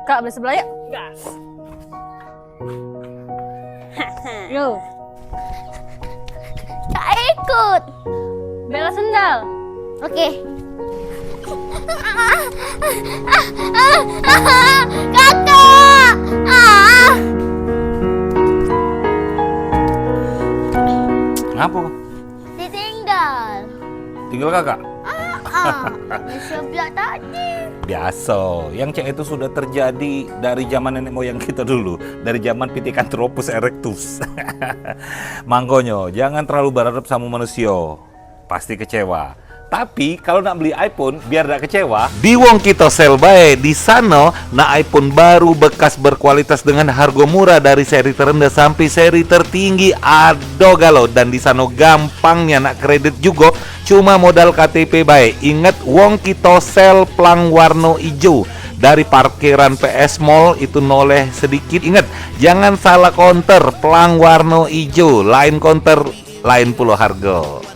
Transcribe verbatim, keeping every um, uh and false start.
Kak, beli sebelah yuk. Yo. Kak ikut. Bela sendal. Oke. Kakak. Ah. Ngapo? Ditinggal. Tinggal kakak? Ah, ah. Nyusul pula tadi. Biaso, yang cak itu sudah terjadi dari zaman nenek moyang kita dulu, dari zaman Pithecanthropus erectus. Mangkonyo, jangan terlalu berharap sama manusia. Pasti kecewa. Tapi kalau nak beli iPhone, biar dak kecewa, di Wong Kito Sale bae. Di sano nak iPhone baru bekas berkualitas dengan harga murah dari seri terendah sampai seri tertinggi ado galo. Dan di sano gampangnya nak kredit jugo, cuma modal K T P bae. Inget, Wong Kito Sale plang warno ijo. Dari parkiran P S Mall itu noleh sedikit. Inget, jangan salah konter, plang warno ijo, lain konter, lain pulo harga.